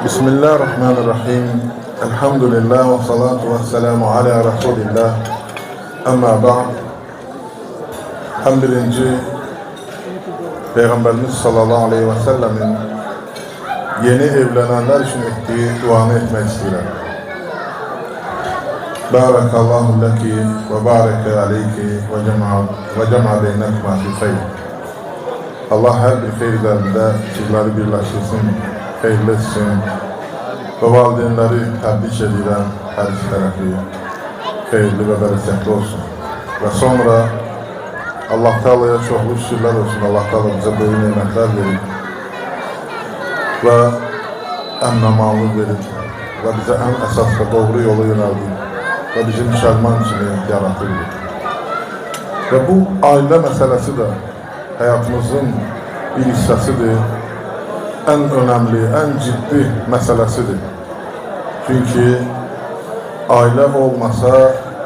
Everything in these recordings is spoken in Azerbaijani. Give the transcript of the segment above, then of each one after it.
Bismillahirrahmanirrahim. Elhamdülillah ve salatu ve selamu ala Resulillah. Amma ba'd. Hem birinci Peygamberimiz sallallahu aleyhi ve sellemin yeni evlenenler için ettiği duanı etmek istiyorum. Barakallahu leki ve bareke aleyki ve cema'a beynekuma fi hayr. Allah her bir xeyir üzerinde sizleri birleştirsin, xeyirli etsin və valideynləri təbrik edirəm, hər iki tərəfi xeyirli və bərəkətli olsun. Və sonra Allah Teala'ya çoxlu şükürlər olsun. Allah Teala bizə böyük nemətlər verir və əmn-əmanlıq verir və bizə ən əsas və doğru yolu yönəldir və bizi müsəlman kimi yaratır. Və bu ailə məsələsi də həyatımızın bir hissəsidir. Ən önəmli, ən ciddi məsələsidir. Çünki ailə olmasa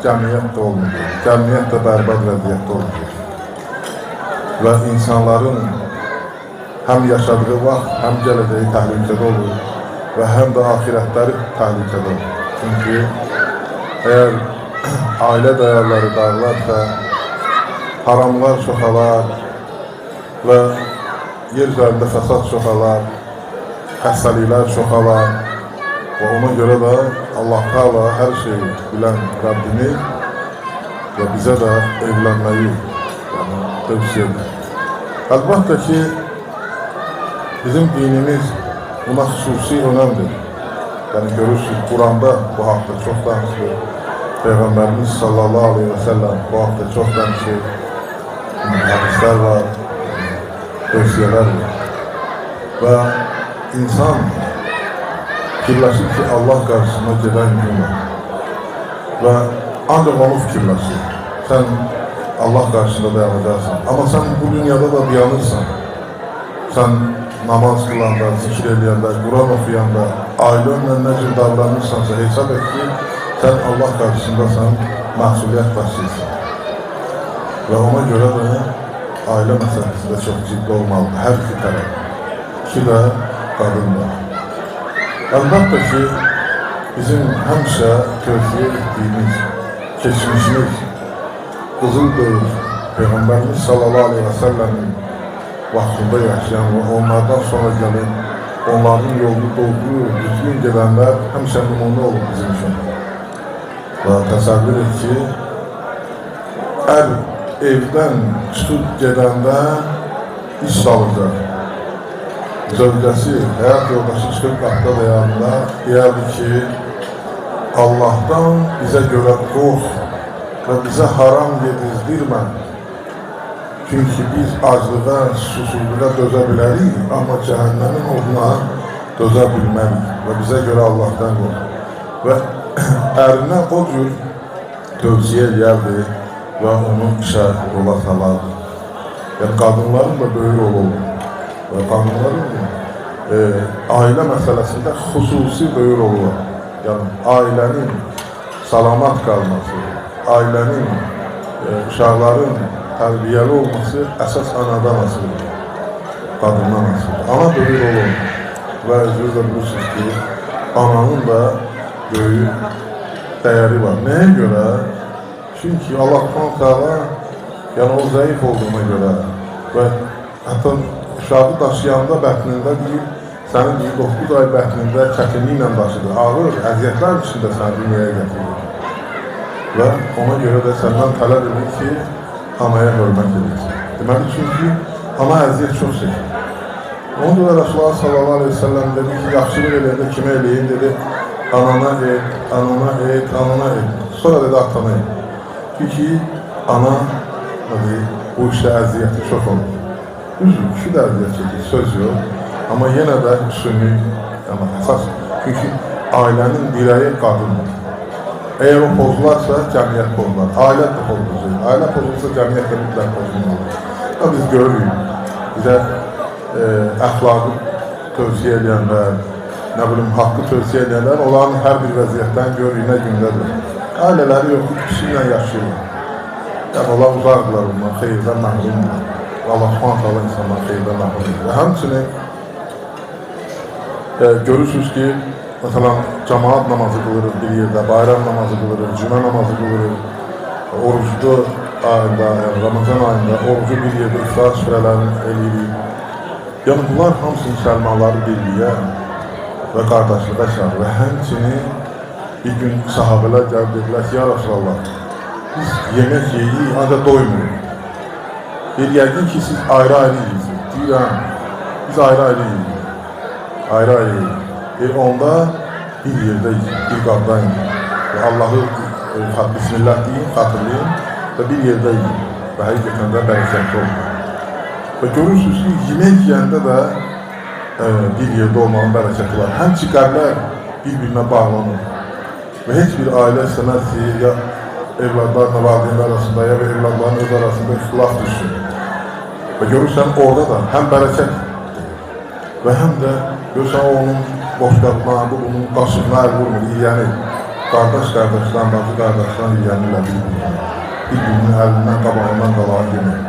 cəmiyyət də olmayacaq. Cəmiyyət də bərbad vəziyyətdə olacaq. Və insanların həm yaşadığı vaxt, həm gələcəyi təhlükədə olur və həm də axirətləri təhlükədə olur. Çünki əgər ailə dəyərləri dağılarsa, haramlar çoxalar və yer üzərində fəsad çoxalar, xəstəliklər çoxalar və ona görə də Allah Teala hər şeyi bilən Rəbbimiz və bizə də evlənməyi, yəni, tövsiyə edir. Əlbəttə ki, bizim dinimiz buna xüsusi önəm verir. Yəni görürsünüz, Quranda bu haqda çox danışılır. Peyğəmbərimiz sallallahu aleyhi və səlləm bu haqda çox danışır. Hədislər var, tövsiyələr var. Və insan fikirləşir ki, Allah qarşısına gedən gün var. Və ancaq onu fikirləşir. Sən Allah qarşısında dayanacaqsan. Amma sən bu dünyada da dayanırsan. Sən namaz qılanda, zikr eləyəndə, Quran oxuyanda, ailənlə nə cür davranırsansa hesab et ki, sən Allah qarşısındasan, məsuliyyət daşıyırsan. Və ona görə də ailə məsələsi də çox ciddi olmalıdır. Hər iki tərəf. Kişi də, qadın da. Əlbəttə ki, bizim həmişə tövsiyə etdiyimiz keçmişimiz, qızıl dövr, Peyğəmbərimiz sallallahu aleyhi və səlləmin vaxtında yaşayan və onlardan sonra gələn, onların yolunu doğru, düzgün gedənlər həmişə nümunə olub bizim üçün. Və təsəvvür et ki, ər evdən çıxıb gedəndə iş salacaq. Zövcəsi, həyat yoldaşı çıxıb qapıda dayanda deyərdi ki, Allahdan bizə görə qorx və bizə haram yedizdirmə. Çünki biz aclığa, susuzluğa dözə bilərik, amma cəhənnəmin oduna dözə bilmərik və bizə görə Allahdan qorx. Və ərinə o cür tövsiyə eləyərdi və onu işə yola salardı. Yəni qadınların da böyük rolu olur. Və qadınların da ailə məsələsində xüsusi böyük rolu var. Yəni ailənin salamat qalması, ailənin, uşaqların tərbiyəli olması əsas anadan asılıdır. Qadından asılıdır. Ana böyük rol oynayır. Və özünüz də bilirsiniz ki, ananın da böyük dəyəri var. Nəyə görə? Çünki Allah Subhanahu Teala, yəni o zəif olduğuna görə və hətta uşağı daşıyanda bətnində deyir, sənin deyir 9 ay bətnində çətinliklə daşıdı. Ağır əziyyətlər içində səni dünyaya gətirir. Və ona görə də səndən tələb edir ki, anaya hörmət edəsən. Deməli, çünki ana əziyyət çox çəkir. Ona görə Resulullah sallallahu aleyhi ve sellem dedi ki, yaxşılıq eləyəndə kimə eləyin? Dedi, anana et, anana et, anana et. Sonra dedi, atana et. Çünki ana dedi, bu işdə əziyyəti çox olur. Düzdür, kişi də əziyyət çəkir, söz yox. Amma yenə də üstünlük, yəni əsas, çünki ailənin dirəyi qadındır. Əgər o pozularsa, cəmiyyət pozular. Ailə də pozulacaq. Ailə pozulsa, cəmiyyət də mütləq pozulmalıdır. Və biz görürük, bizə əxlaqı tövsiyə edənlər, nə bilim, haqqı tövsiyə edənlər, onların hər bir vəziyyətdən görürük, nə gündədir. Ailələri yoxdur, kişi ilə yaşayırlar. Yəni, onlar uzaqdırlar ondan, xeyirdən məhrumdurlar. Allah Subhanahu taala insanları xeyirdən məhrum edir. Və həmçinin Görürsünüz ki, məsələn, cemaat namazı qılırıq bir yerdə, bayram namazı qılırıq, cümə namazı qılırıq, oruclu ayında, yəni Ramazan ayında orucu bir yerdə iftar süfrələrini eləyirik. Yəni bunlar hamısı müsəlmanları birliyə və qardaşlığa çağırır. Və həmçinin bir gün sahabələr gəlib dedilər ki, ya Rasulallah, biz yemək yeyirik, ancaq doymuruq. Deyir, yəqin ki, siz ayrı-ayrı yeyirsiniz. Deyirəm, biz ayrı-ayrı yeyirik. Ayrı-ayrı yeyirik. Deyir, onda bir yerdə yiyin, bir qabdan yiyin. Və Allahı Bismillah deyin, xatırlayın və bir yerdə yiyin. Və həqiqətən də bərəkətli olur. Və görürsünüz ki, yemək yeyəndə də bir yerdə olmağın bərəkəti var. Həmçi qəlblər bir-birinə bağlanır. Və heç bir ailə istəməz ki, ya evladlarla valideynlər arasında, ya evladların öz arasında ixtilaf düşsün. Və görürsən orada da həm bərəkət və həm də görürsən o onun boşqabına, bu bunun qaşığına əl vurmur, yiyənir. Qardaş qardaşdan, bacı qardaşdan yiyənirlər bir-birinə. Bir-birinin əlindən, qabağından qalanı yemir.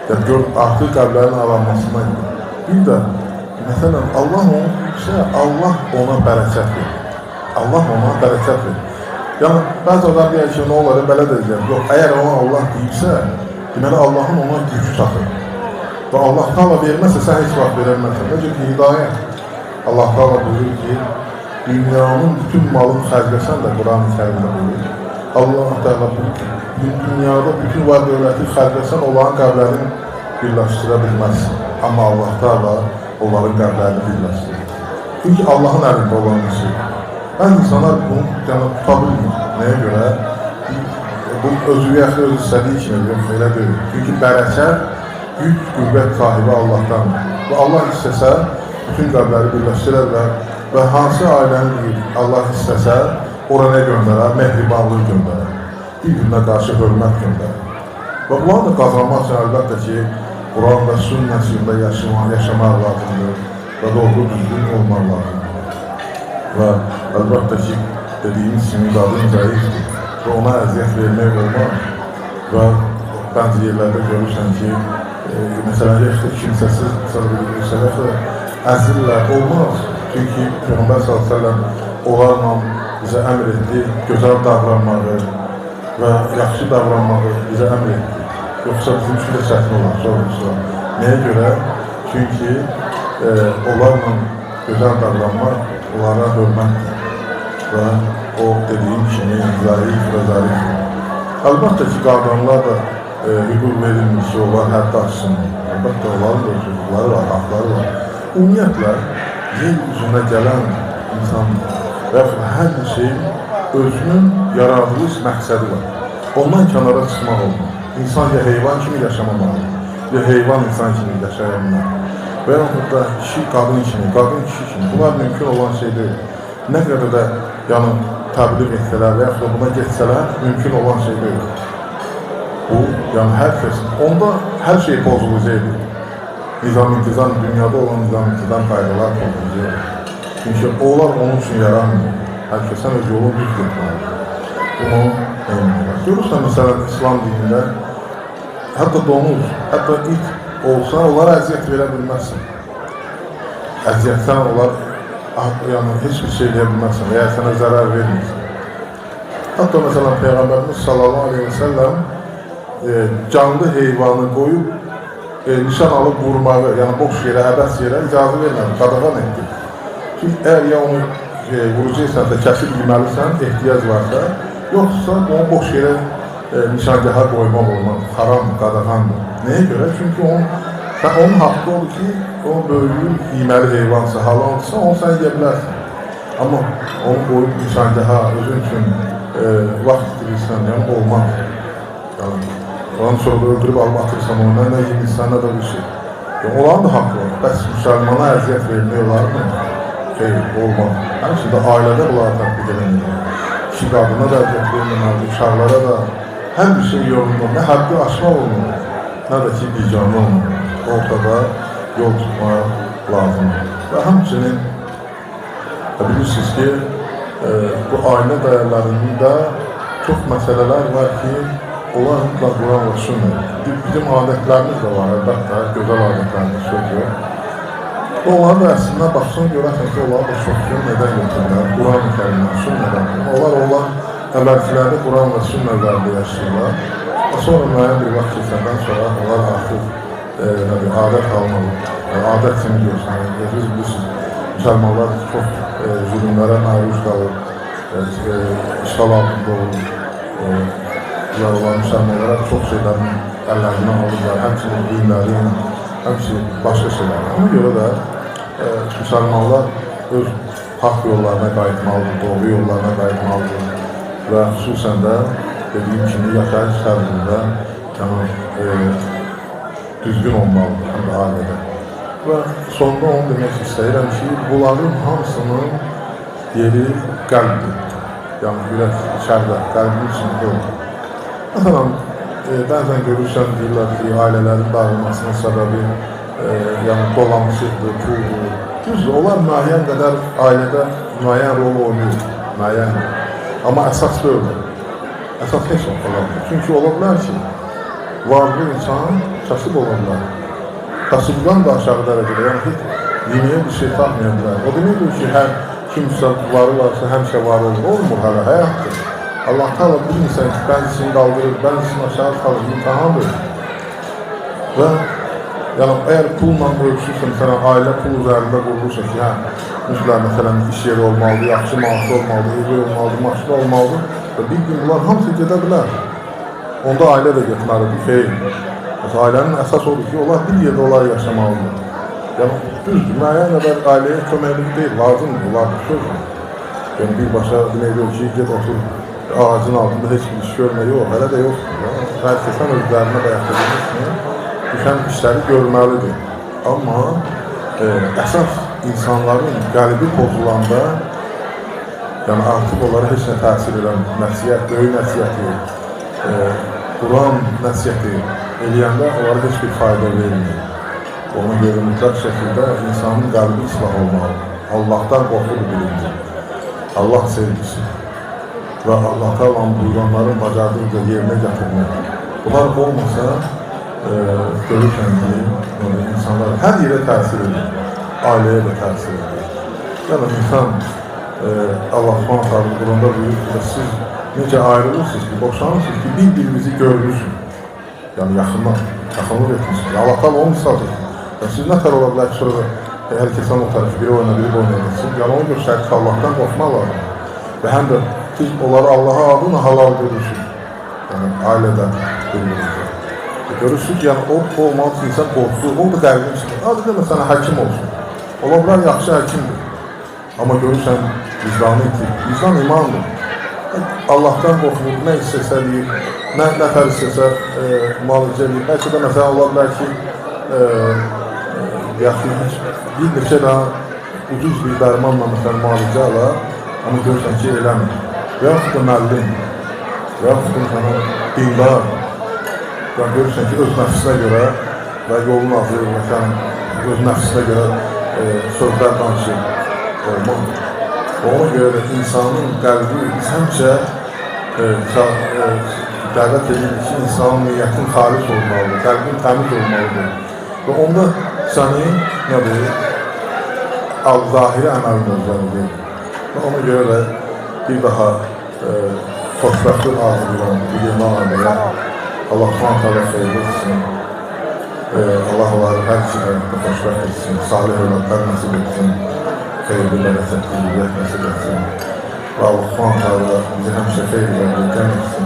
Yəni gör, artıq qəlblərin aranmasından gedir. Bir də, məsələn, Allah onu isə Allah ona bərəkət verir. Allah ona bərəkət verir. Yəni, bəzi adam deyər ki, nə olar, belə deyəcəm. Yox, əgər ona Allah deyibsə, deməli, Allahın ona gücü çatır. Və Allah Taala verməzsə, sən heç vaxt verəməzsən. Necə ki, hidayət. Allah Taala buyurur ki, dünyanın bütün malını xərcləsən də Quran-ı Kərimdə buyurur. Allah Taala buyurur ki, dünyada bütün var dövləti xərcləsən, onların qəlblərini birləşdirə bilməzsin. Amma Allah Taala onların qəlblərini birləşdirir. Çünki Allahın əlində olan bir şey. Bəzi insanlar bunu yəni, tuta bilmir. Nəyə görə? Bu özü yaxşı öz istədiyi kimi yox, elə deyil. Çünki bərəkət, güc, qüvvət sahibi Allahdandır. Və Allah istəsə, bütün qəlbləri birləşdirə bilər və hansı ailəni deyir, Allah istəsə, ora nə göndərər? Mehribanlıq göndərər. Bir-birinə qarşı hörmət göndərər. Və bunları da qazanmaq üçün əlbəttə ki, Quran və sünnə içində yaşamaq lazımdır və doğru düzgün olmaq lazımdır. Və əlbəttə ki, dediyimiz kimi qadın zəifdir və ona əziyyət vermək olmaz. Və bəzi yerlərdə görürsən ki, məsələn, yaxud kimsəsiz, məsələn, əzirlər, olmaz. Çünki Peyğəmbər sallallahu əleyhi və səlləm onlarla bizə əmr etdi, gözəl davranmağı və yaxşı davranmağı bizə əmr etdi. Yoxsa bizim üçün də çətin olar, sonra. Nəyə görə? Çünki onlarla gözəl davranmaq onlara hörmətdir və o dediyim kimi zəif və zərifdir. Əlbəttə ki, qadınlar da hüquq verilmir ki, onlar həddi aşsınlar. Əlbəttə, onların da hüquqları var, haqları var. Ümumiyyətlə, yer üzünə gələn insan və yaxud hər bir şeyin özünün yaradılış məqsədi var. Ondan kənara çıxmaq olmaz. İnsan ya heyvan kimi yaşamamalıdır, ya heyvan insan kimi yaşaya bilməz. Və yaxud da kişi qadın kimi, qadın kişi kimi. Bunlar mümkün olan şey deyil. Nə qədər də yəni, təbliğ etsələr və yaxud da buna getsələr, mümkün olan şey deyil. Bu, yəni hər kəs, onda hər şey pozulacaqdır. Nizam intizam, dünyada olan nizam intizam qaydalar pozulacaqdır. Çünki onlar onun üçün yaranmır. Hər kəsən öz yolunu düz getməlidir. Bunu etmək. Görürsən, məsələn, İslam dinində hətta donuz, hətta it olsa, onlara əziyyət verə bilməzsən. Əziyyətdən onlar yəni, heç bir şey eləyə bilməzsən və ya sənə zərər vermirsən. Hətta məsələn, Peyğəmbərimiz sallallahu aleyhi və səlləm canlı heyvanı qoyub nişan alıb vurmağı, yəni boş yerə, əbəs yerə icazə vermədi, qadağan etdi. Çünki əgər ya onu vuracaqsansa, kəsib yeməlisən, ehtiyac varsa, yoxsa onu boş yerə nişangaha qoymaq olmaz, haram, qadağandır. Nəyə görə? Çünki onun haqqı odur ki, o böyüyür, yeməli heyvansa, halalsa, onu sən yeyə bilərsən. Amma onu qoyub nişangaha özün üçün vaxt itirirsən, yəni olmaz. Yəni, ondan sonra da öldürüb alıb atırsan onu, nə yemirsən, nə də bir şey. Yəni, onların da haqqı var. Bəs müsəlmana əziyyət vermək olarmı? Xeyr, olmaz. Həmçinin də ailədə bunları tətbiq eləmək. Kişi qadına da əziyyət verməməlidir, uşaqlara da. Hər bir şey yolunda, nə həddi aşmaq olmalıdır, nə də ki, bicanlı olmalıdır. Ortada yol tutmaq lazımdır. Və həmçinin bilirsiniz ki, bu ailə dəyərlərində çox məsələlər var ki, onlar mütləq Quran və sünnət. Bizim adətlərimiz də var, əlbəttə, gözəl adətlərimiz, söz yox. Və onların da əslində baxsan, görərsən ki, onların da çoxsunu nədən götürürlər? Quran-ı Kərimdən, sünnədən. Onlar əvvəlkilərdə Quran və sünnə üzərində yaşayırlar. Və sonra müəyyən bir vaxt keçəndən sonra onlar artıq adət halına olur. Yəni, adət kimi görürsən. Yəni, biz bilirsiniz, müsəlmanlar çox zülmlərə məruz qalır, işğal altında olur. Olan müsəlmanlara çox şeylərin əllərindən alırlar, həmçinin dinlərin, həmçinin başqa şeylərin. Ona görə də müsəlmanlar öz haqq yollarına qayıtmalıdır, doğru yollarına qayıtmalıdır və xüsusən də dediyim kimi yaşayış tərzində yəni, düzgün olmalıdır həm də ailədə. Və sonda onu demək istəyirəm ki, bunların hamısının yeri qəlbdir. Yəni ürək içəridə, qəlbin içində olur. Məsələn, bəzən görürsən, deyirlər ki, ailələrin dağılmasının səbəbi yəni dolanışıqdır, puldur. Düzdür, onlar müəyyən qədər ailədə müəyyən rol oynayır, müəyyən. Amma əsas deyil. Əsas heç ola bilər. Çünki ola bilər ki, varlı insan kasıb ola bilər. Kasıbdan da aşağı dərəcədə, yəni heç yeməyə bir şey tapmaya bilər. O deməkdir ki, hər kimsə varı varsa həmişə var olur. Olmur hələ, həyatdır. Allah Teala bilmirsən ki, bəzisini qaldırır, bəzisini aşağı salır, imtahandır. Və yəni, əgər pulla ölçürsə, məsələn, ailə pul üzərində qurulursa ki, hə, mütləq, məsələn, iş yeri olmalıdır, yaxşı maaşı olmalıdır, evi olmalıdır, maşını olmalıdır və bir gün bunlar hamısı gedə bilər. Onda ailə də getməlidir, xeyr. Məsələn, ailənin əsas odur ki, onlar bir yerdə onlar yaşamalıdır. Yəni, düzdür, müəyyən qədər ailəyə köməklik deyil, lazımdır, onlar sözdür. Yəni, birbaşa demək deyil ki, get otur ağacın altında heç bir iş görmək yox, hələ də yoxdur. Hər kəsən özlərinə bayaq dediyimiz kimi düşən işləri görməlidir. Amma əsas insanların qəlbi pozulanda, yəni artıq onlara heç nə təsir eləmir. Nəsihət, böyük nəsihəti, Quran nəsihəti eləyəndə onlara heç bir fayda vermir. Ona görə mütləq şəkildə insanın qəlbi islah olmalıdır. Allahdan qorxudur birinci. Allah sevgisi və Allah Teala'nın buyuranların bacardıqca yerinə gətirmək. Bunlar olmasa, görürsən ki, yəni insanlar hər yerə təsir edir, ailəyə də təsir edir. Yəni insan Allah Subhanahu taala Quranda buyurur ki, siz necə ayrılırsınız ki, boşanırsınız ki, bir-birinizi görürsünüz. Yəni yaxından, yaxınlıq etmişsiniz. Allah Teala onu misal çəkir. Yəni, siz nə tər ola bilər ki, sonra da hər kəsən o tərəfi, biri oyna, biri bu oyna etsin. Yəni onu göstərir ki, Allahdan qorxmaq lazımdır. Və həm də siz onları Allaha adına halal görürsünüz. Yəni ailədə bir-birinizə. Görürsünüz ki, yəni o olmalı ki, insan qorxdu, o da qəlbin içində. Adətən məsələn həkim olsun. Ola bilər yaxşı həkimdir. Amma görürsən vicdanı itir. Vicdan imandır. Allahdan qorxmur, nə istəsə deyir, nə tər istəsə müalicə edir. Bəlkə də məsələn ola bilər ki, deyək ki, heç bir neçə daha ucuz bir dərmanla məsələn müalicə ala, amma görürsən ki, eləmir. Və yaxud da müəllim, və yaxud da məsələn dindar, yəni görürsən ki, öz nəfsinə görə və yolun azır, məsələn, öz nəfsinə görə sözlər danışır. Olmaz. Ona görə də insanın qəlbi biz həmişə dəvət edirik ki, insanın niyyətin xalis olmalıdır, qəlbin təmiz olmalıdır. Və onda sənin, nədir, zahiri əməlin özləridir. Və ona görə də bir daha xoşbəxtlik arzulayıram bu yeni ailəyə. Allah Subhanahu taala xeyirli etsin. Allah onları hər iki həyatda xoşbəxt etsin, salih övladlar nəsib etsin, xeyirli, bərəkətli zürriyyət nəsib etsin. Və Allah Subhanahu taala bizi həmişə xeyir ilə cəm etsin.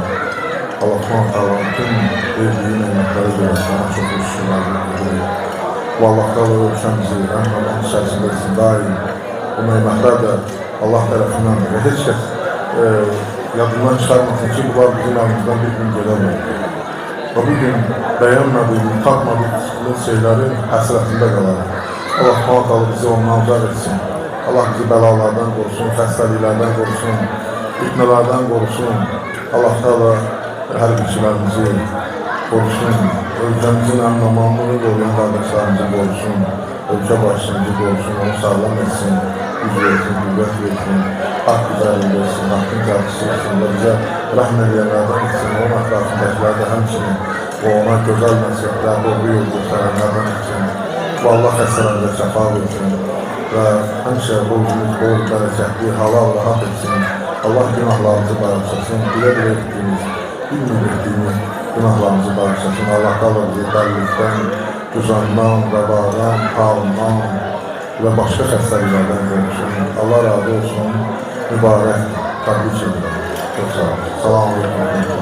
Allah Subhanahu taala bütün verdiyi nemətlərə görə ona çox şükürlər edirik. Və Allah Teala ölkəmizi əmin-aman içərisində etsin daim. Bu nemətlər də Allah tərəfindəndir və heç kəs yadından çıxarmasın ki, bunlar bizim əlimizdən bir gün gedə bilər. Və bugün bəyənmədiyimiz, tapmadığımız şeylərin həsrətində qalarıq. Allah Subhanahu taala bizi ondan uzaq etsin. Allah bizi bəlalardan qorusun, xəstəliklərdən qorusun, fitnələrdən qorusun. Allah Teala hərbiçilərimizi qorusun, ölkəmizin əmin-amanlığını qoruyan qardaşlarımızı qorusun, ölkə başçımızı qorusun, onu sağlam etsin, güc versin, qüvvət versin, haqq üzərində etsin, haqqın qarşısı etsin və bizə rəhm edənlərdən etsin, onun ətrafındakılar da həmçinin və ona gözəl nəsihətlər, doğru yol göstərənlərdən etsin. Və Allah xəstələrimizə şəfa versin və həmişə ruzumuz bol, bərəkətli, halal, rahat etsin. Allah günahlarımızı bağışlasın, bilə-bilə etdiyimiz, bilməyib etdiyimiz günahlarımızı bağışlasın. Allah qala bizi dəlilikdən, cüzamdan, vəbadan, taundan və başqa xəstəliklərdən qorusun. Allah razı olsun. Mübarək təbrik edirəm. Çox sağ olun. Salam aleyküm.